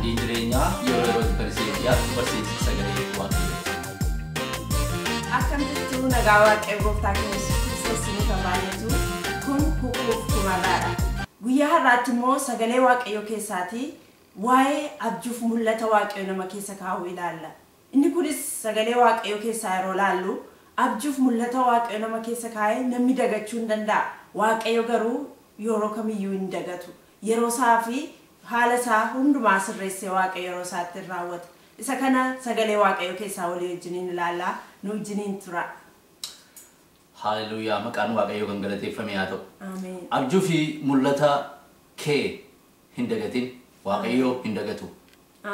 Daandii jireenyaa yeroo yerootti kan isiniif dhiyaatu barsiisa sagalee Waaqayyooti. Akkam jirtu? Nagaa Waaqayyo gooftaa keenya Yesuus Kiristoos isiniif haa baay'atu. Kun Kukuuf Kumarraadha. Guyyaa har'aatti immoo sagalee Waaqayyoo keessaatii waa'ee abjuuf mul'ata Waaqayyo nama keessa kaa'u ilaalla. Inni kunis sagalee Waaqayyoo keessaa yeroo laallu, abjuuf mul'ata Waaqayyo nama keessa kaa'e namni dagachuu hin danda'a. Waaqayyo garuu yeroo kamiyyuu hin dagatu. Yeroo isaa fi haala isaa hundumaa sirreessee Waaqayyo yeroo isaatti hin raawwata. Isa kana sagalee Waaqayyoo keessaa walii wajjiniin ilaallaa, nu wajjiniin tura. Haaleluyyaa, maqaan Waaqayyoo kan galateeffame haa ta'u. Ameen. Abjuu fi mul'ata kee hin dagatin, Waaqayyoo hin dagatu.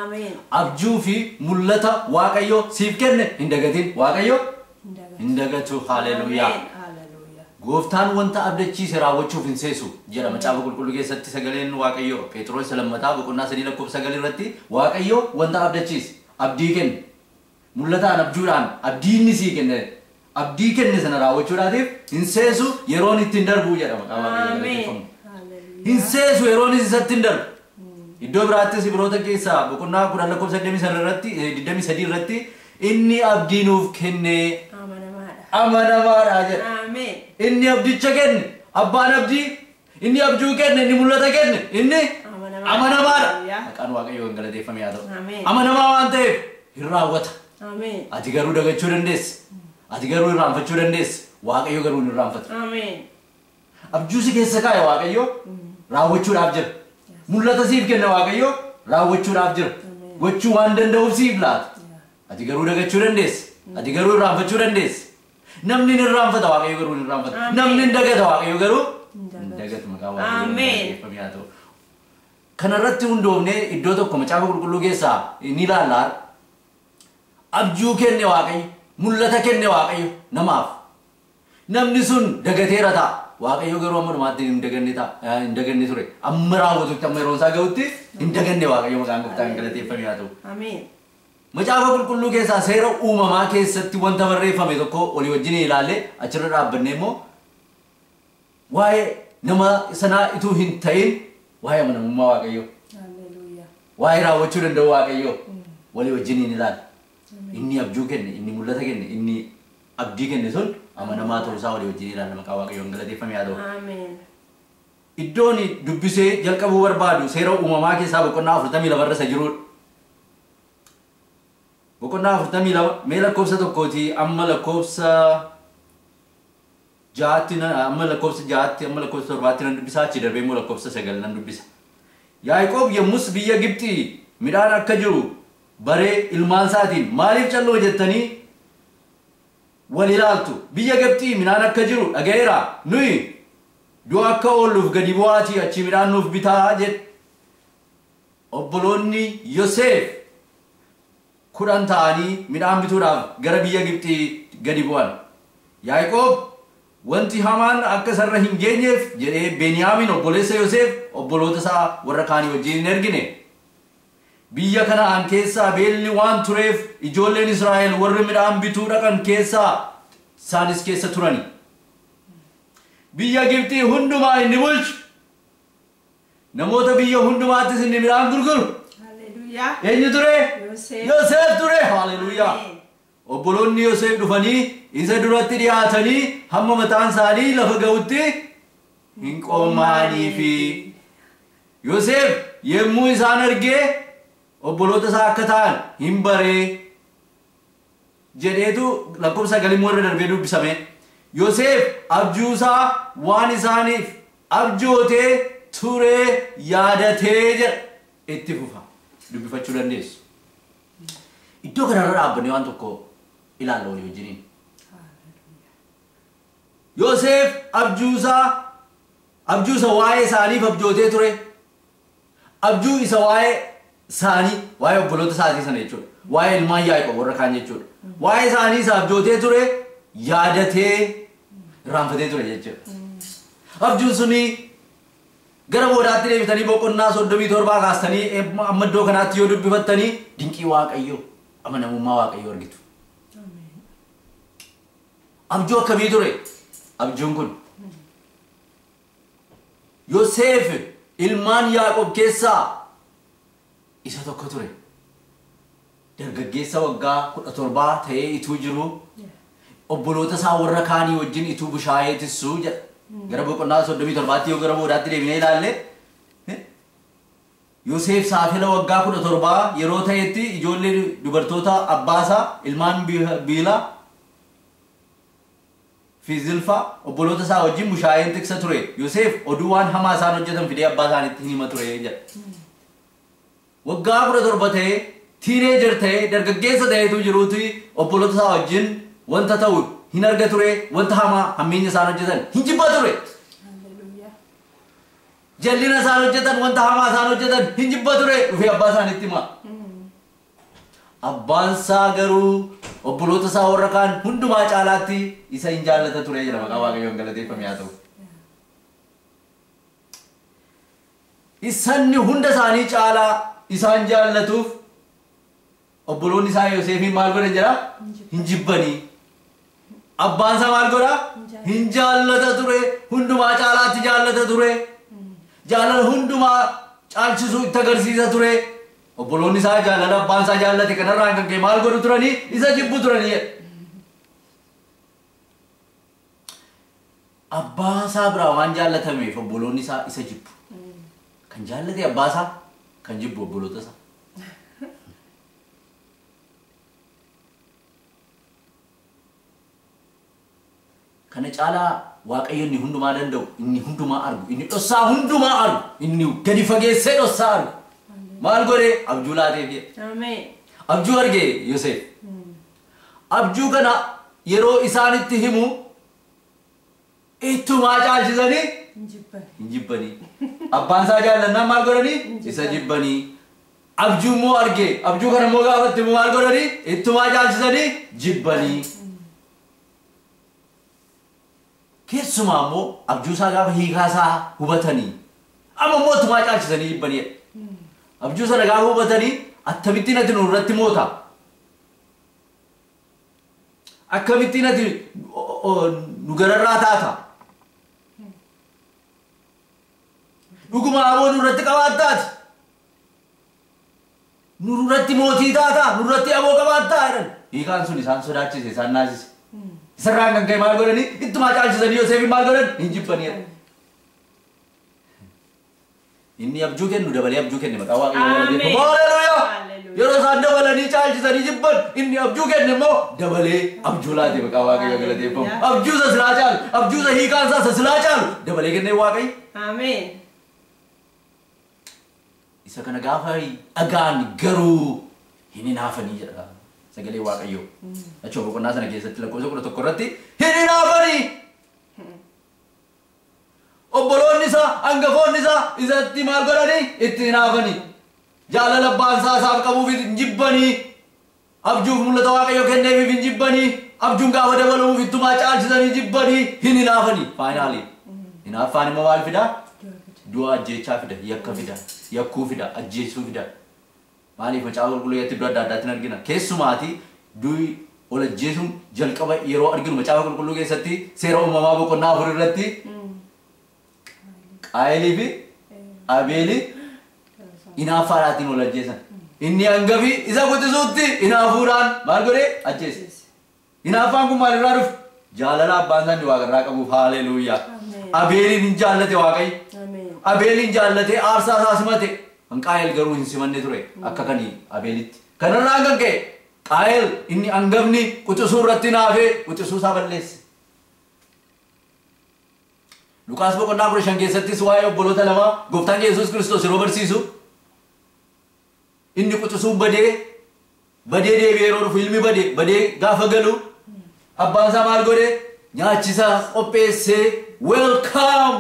Ameen. Abjuu fi mul'ata Waaqayyoo siif kenne hin dagatin, Waaqayyoo Hin dagatu. hin dagatu. Haaleluyyaa. Ameen. Haaleluyyaa. Gooftaan wanta abdachiise raawwachuuf hin seesu jedha macaafa qulqulluu keessatti sagaleen Waaqayyoo. Phexros lammataa boqonnaa 3 lakkoofsa 9 irratti Waaqayyoo wanta abdachiise, abdii kenne, mul'ataan, abjuudhaan abdii inni sii kenne, abdii kenne sana raawwachuudhaatiif hin seesu, yeroon ittiin darbu jedha. Maqaa Waaqayyoo Ameen. galateeffamu. Haaleluyyaa. Hin seesu, yeroon isatti hin darbu. Iddoo biraattis Ibroota keessaa boqonnaa 10 lakkoofsa 23 irratti, 23 irratti, inni abdii nuuf kenne Amanamaadha. amanamaadha jedha. Ameen. Inni abdicha kenne, abbaan abdii, inni abjuu kenne, inni mul'ata kenne, inni Amanamaadha. amanamaadha. Hallelujaa. Maqaan Waaqayyoo kan galateeffame haa ta'u. Ameen. Amanamaa waan ta'eef hin raawwata. Ameen. Ati garuu dagachuu dandeessa. Ati garuu irraanfachuu dandeessa. Waaqayyo garuu hin irraanfatu. Ameen. Abjuu si keessa kaa'e Waaqayyo raawwachuudhaaf jira. Mul'ata siif kenne Waaqayyo raawwachuudhaaf jira. Ameen. Gochuu waan danda'uuf siif laata. Ati garuu dagachuu dandeessa. Ati garuu irraanfachuu dandeessa. Namni ni irraanfata, Waaqayyo garuu hin irraanfatu. Ameen. Namni hin dagata, Waaqayyo garuu Hin hin dagatu. dagatu. Maqaa Waaqayyoo Ameen. galateeffame haa ta'u. Kanarratti hundoofnee iddoo tokko macaafa qulqulluu keessaa ni ilaalla. Abjuu kenne Waaqayyo, mul'ata kenne Waaqayyo namaaf. Namni sun dagateera ta'a. Waaqayyo garuu amma dhumaatti hin daganne ta'a, hin daganne ture. Amma raawwatutti, amma yeroon isaa gahutti hin daganne Waaqayyo. Maqaan gooftaa hin galateeffame haa ta'u. Ameen. Macaafa qulqulluu keessaa seera uumamaa keessatti wanta barreeffame tokko olii wajjin ilaalle, achirra dhaabbannee immoo waa'ee nama sanaa ituu hin ta'in waa'ee amanamummaa Waaqayyoo, Hallelujaa. waa'ee raawwachuu danda'u Waaqayyoo walii wajjin hin ilaalla. Inni abjuu kenne, inni mul'ata kenne, inni abdii kenne sun amanamaa ta'uusaa walii wajjin ilaalla. Maqaa Waaqayyoon galateeffame haa ta'u. Ameen. Iddoon dubbisee jalqabuu barbaadu seera uumamaa keessaa boqonnaa 42 irra isa jirudha. Boqonnaa 42 mee lakkoofsa 1tii amma lakkoofsa 6tti, amma lakkoofsa 6tti, amma lakkoofsa 7tti nan dubbisa, achi darbee immoo lakkoofsa 9 nan dubbisa. Yaaqoob yommus biyya Gibxii midhaan akka jiru baree ilmaan isaatiin, "Maaliif calloo jettanii wal ilaaltu? Biyya Gibxii midhaan akka jiru dhaga'eera. Nuyi du'a akka oolluuf gadi bu'aatii achi midhaan nuuf bitaa" jedhe. Obboloonni Yoseef 10 ta'anii midhaan bituudhaaf gara biyya Gibxii gadi bu'an. Yaaqoob wanti hamaan akka isarra hin geenyeef jedhee Beniyaamin obboleessa Yoseef obboloota isaa warra kaanii wajjin hin ergine. Biyya Kana'aan keessaa beelli waan tureef ijoolleen Israa'el warri midhaan bituu dhaqan keessaa isaanis keessa turani. Biyya Gibxii hundumaa inni bulchu, namoota biyya hundumaattis inni midhaan gurguru Hallelujaa. eenyu ture? Yoseef. Yoseef ture. Haaleluyyaa. Ameen. Obboloonni Yoseef dhufanii isa duratti dhiyaatanii hamma mataan isaanii lafa ga'utti hin qoomaaniifi. Yoseef yommuu isaan argee obboloota isaa akka ta'an hin baree jedheetu lakkoofsa 9 immoo irra darbee dubbisame. Yoseef abjuusaa waan isaaniif abjootee turee yaadatee jedha. Itti fufa. Dubbifachuu dandeessu. Iddoo kanarra dhaabbannee waan tokko ilaalla walii wajjiniin. Yoseef abjuusaa, abjuu isa waa'ee isaaniif abjootee ture. Abjuu isa waa'ee isaanii, waa'ee obboloota isaatii sana jechuudha. Waa'ee ilmaan Yaaqoob warra kaan jechuudha. Waa'ee isaanii isa abjootee ture yaadatee irraanfatee ture jechuudha. Abjuun suni gara boodaatti deebitanii boqonnaa 37 kaastanii amma iddoo kanaatti yoo dubbifattanii dinqii Waaqayyoo, amanamummaa Waaqayyoo argitu. Abjuu akkamii ture? Abjuun kun Yoseef ilmaan Yaaqoob keessaa isa tokko ture. Dargaggeessa waggaa 17 ta'ee ituu jiru obboloota isaa warra kaanii wajjin ituu bushaayee tissuu jedha. Gara boqonnaa 37tti yoo gara boodaatti deebinee ilaalle Yoseef saafela waggaa 17 yeroo ta'etti ijoollee dubartoota abbaasaa ilmaan Biilaa fi Zilfaa obboloota isaa wajjin bushaayeen tiksa ture. Yoseef oduu waan hamaa isaan hojjetan fidee abbaa isaaniitti hima ture jedha. Waggaa 17 ta'ee teenager ta'ee dargaggeessa ta'eetu jiruuti obboloota isaa wajjin wanta ta'u hin arga ture, wanta hamaa hammeenya isaan hojjetan hin jibba ture. Jallina isaan hojjetan, wanta hamaa isaan hojjetan hin jibba ture, dhufee abbaa isaaniitti hima. Abbaan isaa garuu obboloota isaa warra kaan hundumaa caalaatti isa hin jaallata ture jedha. Maqaa Waaqayyoon galateeffame haa ta'u. Isanni hunda isaanii caalaa isaan jaallatuuf obboloonni isaa Yoseefiin maal godhan jedha? Hin jibbanii. Abbaan isaa maal godha? Hin jaallata ture. Hundumaa caalaatti jaallata ture. Jaalala hundumaa caalchisuu itti agarsiisa ture. Obboloonni isaa jaalala abbaan isaa jaallate kanarraan kan ka'e maal godhu turanii? Isa jibbu turanii. Abbaa isaa biraa waan jaallatameef obboloonni isaa isa jibbu. Kan jaallate abbaa isaa, kan jibbu obboloota isaa. Kana caalaa Waaqayyo inni hundumaa danda'u, inni hundumaa argu, inni dhossaa hundumaa argu, inni gadi fageessee dhossaa argu. Maal godhee? Abjuu laateef jedhe. Ameen. Abjuu arge Yoseef. Abjuu kana yeroo isaanitti himu ittumaa caalchisanii Hin jibban. hin jibbanii. Abbaan isaa jaallannaan maal godhanii? Isa jibbanii. Abjuu immoo arge. Abjuu kana immoo gaafatti immoo maal godhanii? Ittumaa caalchisanii jibbanii. Keessumaa immoo abjuu isaa gaafa hiikaa isaa hubatanii amma immoo ittumaa caalchisanii jibbanii. Abjuu sana gaafa hubatanii akkamittiin ati nurratti moota? Akkamittiin ati nu gararraa taata? Dhuguma aboo nurratti qabaattaati? Nurratti mootii taata? Nurratti aboo qabaattaa jedhan. Hiikaan sun isaan sodaachise, isaan naasise. Isarraan kan ka'e maal godhanii? Ittumaa caalchisanii Yoseefin maal godhan? Hin jibbanii. Inni abjuu kennu dabalee abjuu kenne maqaa Waaqayyoo galateeffamu. Haleluuyaa! Yeroo isaan dabalanii caalchisanii jibban inni abjuu kenne immoo dabalee abjuu laate maqaa Waaqayyoo galateeffamu. Abjuu isa silaa caalu, abjuu isa hiikaan isaa isa silaa caalu dabalee kennee Waaqayyo. Ameen. Isa kana gaafa dhagaan garuu hin hinaafanii jedha sagalee Waaqayyoo. Achoo boqonnaa sana keessatti lakkoofsa 11 irratti hin hinaafanii. Obboloonni isaa, hangafoonni isaa isatti maal godhanii? Itti hinaafanii. Jaalala abbaan isaa isaaf qabuuf hin jibbanii. Abjuuf mul'ata Waaqayyo kenneefiif hin jibbanii. Abjuun gaafa dabalamuuf ittumaa caalchisanii jibbanii hin hinaafanii. Faayinaalii. Hinaaffaan immoo maal fidaa? Du'a ajjeechaa fida, yakka fida, yakkuu fida, ajjeesuu fida. Maaliif macaafa qulqulluu keessatti iddoo adda addaatti argina. Keessumaati du'i ol ajjeesuun jalqaba yeroo arginu macaafa qulqulluu keessatti seera uumamaa boqonnaa 4 irratti Qaayilii fi Abeelii hinaaffaadhaatiin ol ajjeesan. Inni hangafi isa quxisuutti hinaafuudhaan maal godhee ajjeese. Hinaaffaan kun maalirraa dhufe? Jaalala abbaan isaa inni waaqarraa qabuuf. Haleluuyaa. Abeeliin hin jaallate Waaqayyo. Abeeliin jaallatee aarsaa isaa simate. Kan Qaayil garuu hin simanne ture akka kan Abeelitti. Kanarraan kan ka'e Qaayil inni hangafni quxisuu irratti hinaafee quxisuu isaa balleesse. Luqaas boqonnaa 15 keessattis waa'ee obboloota lamaa gooftaan Yesuus Kiristoos yeroo barsiisu inni quxisuun badee deebi'ee yeroo dhufu ilmi badee gaafa galu abbaan isaa maal godhe? Nyaachisa qopheessee welcome,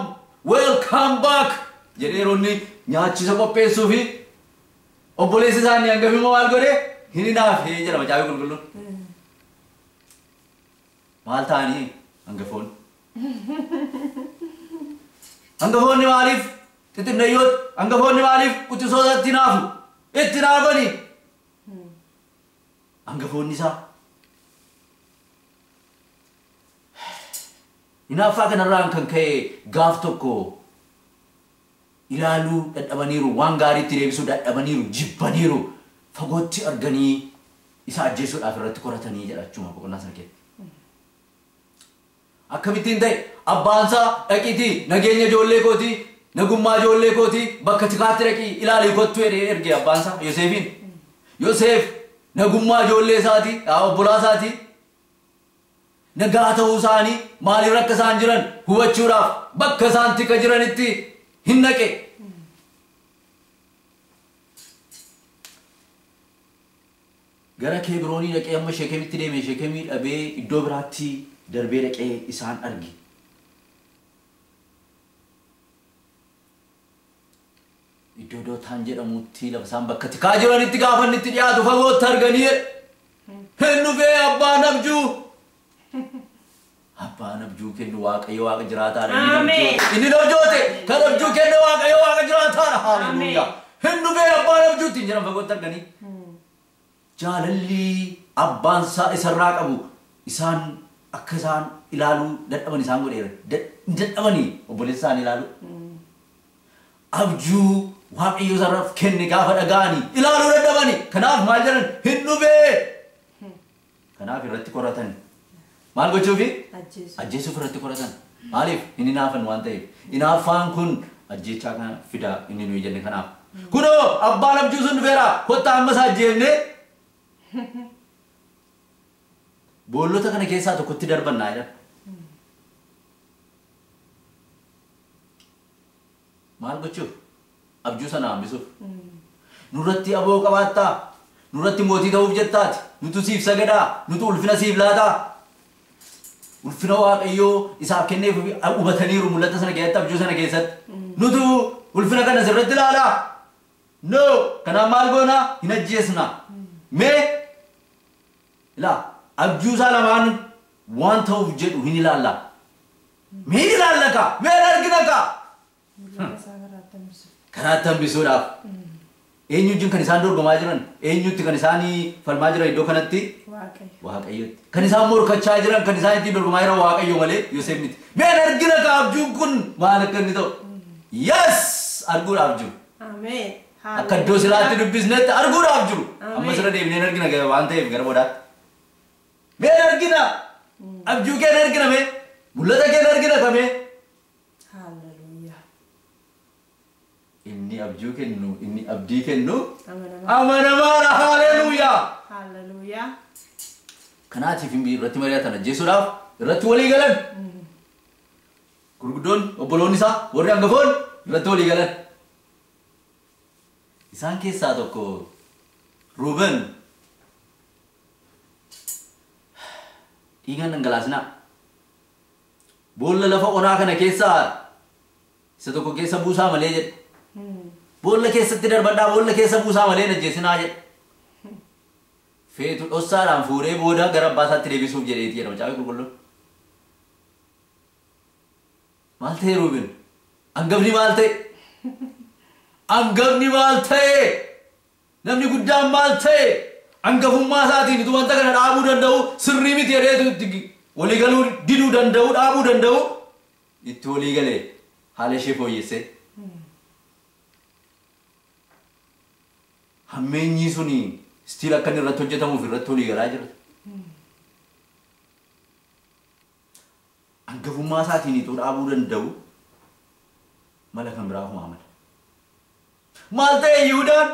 welcome back jedhee yeroo inni nyaachisa qopheessuu fi obboleessi isaa inni hangafi immoo maal godhe? Hin hinaafee jedha macaafa qulqulluun. Maal ta'anii hangafoonni? Hangafoonni maaliif xixinayyoota? Hangafoonni maaliif quxisootatti hinaafu? Itti hinaafanii. Hangafoonni isaa hinaaffaa kanarraan kan ka'e gaaf tokko Ilaaluu dadhabaniiru, waan gaariitti deebisuu dadhabaniiru, jibbaniiru, fagootti arganii isa ajjeesuudhaaf irratti qoratanii jedha achuma boqonnaa sana keessa. Akkamittiin ta'e abbaansaa dhaqiitii nageenya ijoollee kootii, nagummaa ijoollee kootii bakka tikaatti dhaqii ilaalii kottu jedhee erge abbaansaa Yoseefiin. Yoseef nagummaa ijoollee isaatii, obbolaa isaatii nagaa ta'uu isaanii maaliirra akka isaan jiran hubachuudhaaf bakka isaan tika jiranitti hin naqe. Gara Kebroonii dhaqee amma Sheekemitti deeme, Sheekemii dhabee iddoo biraatti darbee dhaqee isaan arge. Iddoo Dootaan jedhamutti lafa isaan bakka tikaa jiranitti gaafa inni itti dhiyaatu fagootti arganii hin dhufee abbaan abjuu. Abbaan abjuu kennu Waaqayyo Waaqa jiraataadha. Inni abjoote kan abjuu kenne Waaqayyo Waaqa jiraataadha. Haaleluyyaa. Hin dhufee abbaan abjuutti hin jiran fagootti arganii. Jaalalli abbaan isaa isarraa qabu isaan akka isaan ilaaluu dadhaban isaan godheera. Dadhabanii obboleessa isaanii ilaaluu. Abjuu Waaqayyo isarraaf kenne gaafa dhaga'anii ilaaluu dadhabanii. Kanaaf maal jedhan hin dhufee. Kanaaf irratti qoratan. Maal gochuufi? Ajjeesuuf irratti qoratan. Maaliif? Inni hinaafan waan ta'eef. Hinaaffaan kun ajjeechaa kana fida inni nuyi jenne kanaaf. Kunoo abbaan abjuu sun dhufeera. Kottaa amma isaa ajjeefnee boollota kana keessaa tokkotti darbannaa jedhan. Maal gochuuf? Abjuu sana hambisuuf. Nurratti aboo qabaattaa? Nurratti mootii ta'uuf jettaati? Nutu siif sagadaa? Nutu ulfina siif laataa? Ulfina Waaqayyoo isaaf kenneef hubataniiru mul'ata sana keessatti, abjuu sana keessatti. Nutu ulfina kana sirriitti ilaalaa? No! Kanaaf maal goonaa? Hin ajjeesnaa. Mee ilaa abjuu isaa lamaan waan ta'uuf jedhu hin ilaallaa. Mee hin ilaalla kaa? Mee hin argina kaa? Karaatti hambisuudhaaf. Eenyu wajjin kan isaan dorgomaa jiran? Eenyutti kan isaan falmaa jiran iddoo kanatti? Waaqayyotti. Kan isaan morkachaa jiran, kan isaan ittiin dorgomaa jiran Waaqayyo malee Yoseef miti. Mee hin argina kaa abjuun kun maal akka inni ta'u? Yes! Arguudhaaf jiru. Ameen. Akka iddoo silaatti dubbisnetti arguudhaaf jiru. Amma sirra deebinee hin argina waan ta'eef gara boodaatti. Mee hin argina? Abjuu kee hin argina mee? Mul'ata kee hin argina kamee? Hallelujah. Inni abjuu kennu, inni abdii kennu amanamaadha. Hallelujah. Hallelujah. Kanaatiif irratti mari'atan ajjeesuudhaaf irratti walii galan. Gurguddoon obboloonni isaa warri hangafoon irratti walii galan. Isaan keessaa tokko Ruuben dhiigaan dhangalaasinaa. Boolla lafa onaa kana keessaa isa tokko keessa buusaa malee jedhe. Boolla keessatti darbadhaa, boolla keessa buusaa malee hin ajjeesinaa jedhe. Feetu dhossaadhaan fuudhee booda gara abbaa isaatti deebisuuf jedheeti jedha Macaafa Qulqulluun. Maal ta'e Ruuben? Hangafni maal ta'e? Hangafni maal ta'e? Namni guddaan maal ta'e? Hangafummaa isaatiin utuu wanta kana dhaabuu danda'u sirrii miti jedheetu itti walii galuu diduu danda'u dhaabuu danda'u itti walii galee haala ishee fooyyessee. Hammeenyi suni stiil akka inni irratti hojjetamuuf irratti walii galaa jira. Hangafummaa isaatiin utuu dhaabuu danda'u mala kan biraa humaa mala. Maal ta'e Yihuudaan?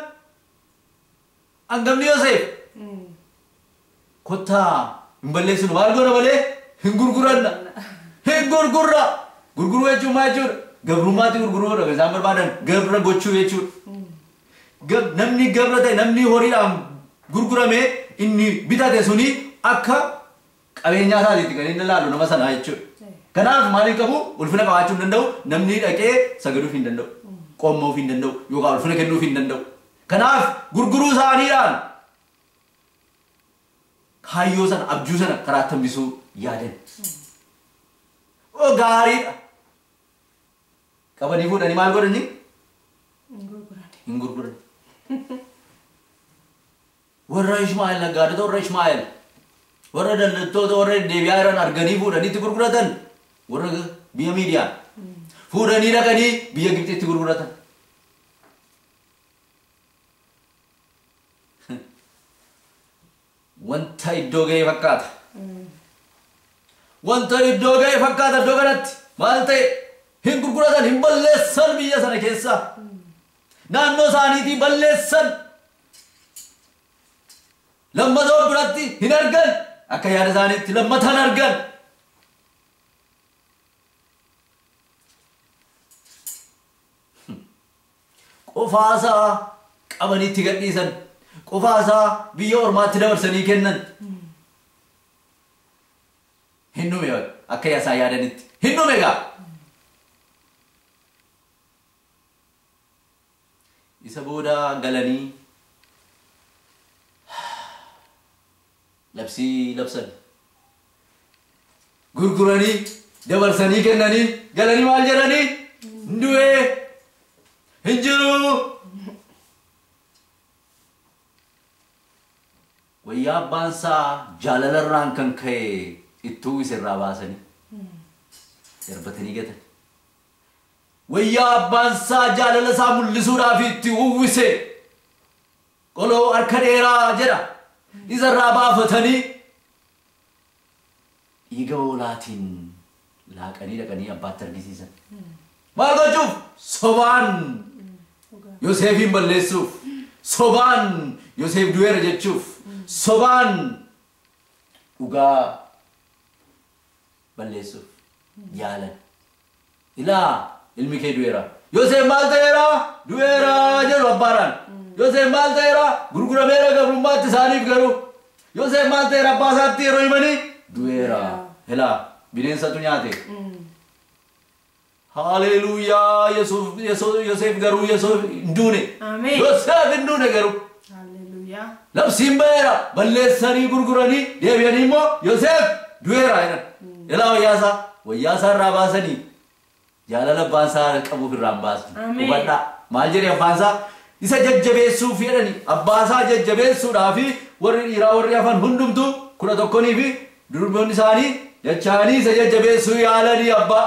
Hangafni Yoseef? Kottaa hin balleessinu maal goona malee hin gurguranna. Hin gurgurra. Gurguruu jechuun maal jechuudha? Gabrummaatti gurguruudha kan isaan barbaadan gabra gochuu jechuudha. Namni gabra ta'e namni horiidhaan gurgurame inni bitate suni akka qabeenyaa isaatiitti kan inni ilaalu nama sanaa jechuudha. Kanaaf maaliif qabu? Ulfina qabaachuu hin danda'u. Namni dhaqee sagaduuf hin danda'u. Qommoof hin danda'u yookaan ulfina kennuuf hin danda'u. Kanaaf gurguruu isaaniidhaan kaayyoo sana abjuu sana karaatti hambisuu yaadan. Oo gaariidha. Qabanii fuudhanii maal godhanii? Hin gurguran. Warra Ishmaa'eel naggaadota warra Ishmaa'eel warra daldaltoota warra deebi'aa jiran arganii fuudhanii itti gurguratan. Warra biyya Miidiyaan fuudhanii dhaqanii biyya Gibxitti gurguratan. Wanta iddoo ga'e fakkaata. Wanta iddoo ga'e fakkaata iddoo kanatti maal ta'e hin gurguratan hin balleessan biyya sana keessa. Naannoo isaaniitii balleessan. Lammatoo biratti hin argan akka yaada isaaniitti lammataan argan. Qofaasaa qabaniitti gadhiisan. Qofaasaa biyya ormaatti dabarsanii kennan. Hin dhume akka isaan yaadanitti. Hin dhume egaa. Isa booda galanii labsii labsan. Gurguranii dabarsanii kennanii galanii maal jedhanii? Du'ee hin jiru. Wayyaa abbaan isaa jaalalarraan kan ka'e ittuu isirraa baasanii darbatanii gatan. Wayyaa abbaan isaa jaalala isaa mul'isuudhaaf itti uwwise qoloo harka dheeraa jedha isarraa baafatanii dhiiga hoolaatiin laaqanii dhaqanii abbaatti argisiisan. Maal gochuuf? Sobaan Yoseefiin balleessuuf, sobaan Yoseef du'eera jechuuf, sobaan dhugaa balleessuuf yaalan. Ilaa ilmi kee du'eera. Yoseef maal ta'eera? Du'eera jedhu abbaadhaan. Yoseef maal ta'eera? Gurgurameera gabrummaatti isaaniif garuu. Yoseef maal ta'eera abbaa isaatti yeroo himanii? Du'eera. Ilaa bineensatu nyaate. Haleluuyaa Yoseef garuu Yoseef hin duune. Yoseef hin duune garuu. Labsiin ba'eera balleessanii gurguranii deebi'anii immoo Yoseef du'eera jedhan. Ilaa wayyaasaa irraa baasanii jaalala abbaan isaa qabuuf irraa hin baasne. Hubadhaa maal jedhe abbaan isaa isa jajjabeessuuf jedhani abbaa isaa jajjabeessuudhaaf warri dhiiraa warri hafan hundumtuu 11 fi durboonni isaanii dachaanii isa jajjabeessuu yaalanii abbaa.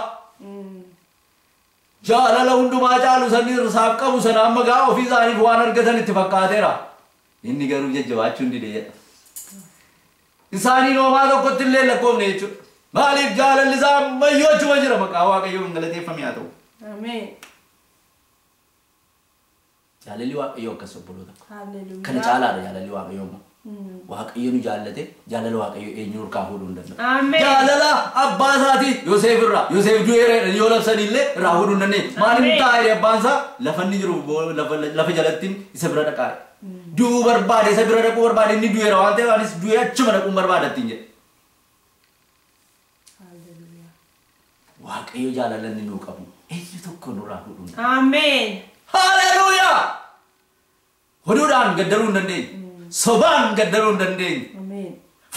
Jaalala hundumaa caalu sanni isaaf qabu sana amma gaa ofii isaaniif waan argatan itti fakkaateera. Inni garuu jajjabaachuu hin dide jedha. Isaaniin homaa tokkotti illee lakkoofne jechuudha. Maaliif jaalalli isaa ammayyuu achuma jira maqaa Waaqayyoo hin galateeffame haa ta'u. Ameen. Jaalalli Waaqayyoo akkas obboloota. Kana caalaadha jaalalli Waaqayyoo immoo. Waaqayyo nu jaallate jaalala Waaqayyoo eenyu harkaa fuudhuu hin danda'u. Jaalala abbaa isaatii Yoseef irraa Yoseef du'eera jedhanii yoo labsan illee irraa fuudhuu hin dandeenye. Maaliif taa'ee abbaan isaa lafa inni jiru lafa jalattiin isa bira dhaqaa. Du'uu barbaade isa bira dhaquu barbaade inni du'eera waan ta'eef anis du'ee achuma dhaquun barbaada ittiin jedhe. Waaqayyo jaalala inni nuu qabu eenyu tokko nurraa fuudhuu hin danda'u. Ameen. Haleluuyaa! Oduudhaan gaddaruu hin dandeenye. Sobaan gaddaruu hin dandeenye.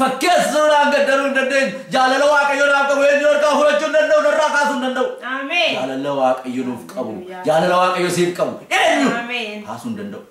Fakkeessuudhaan gaddaruu hin dandeenye. Jaalala Waaqayyo naaf qabu eenyu harkaa fudhachuu hin danda'u narraa kaasuu hin danda'u. Jaalala Waaqayyo nuuf qabu jaalala Waaqayyo siif qabu eenyu kaasuu hin danda'u.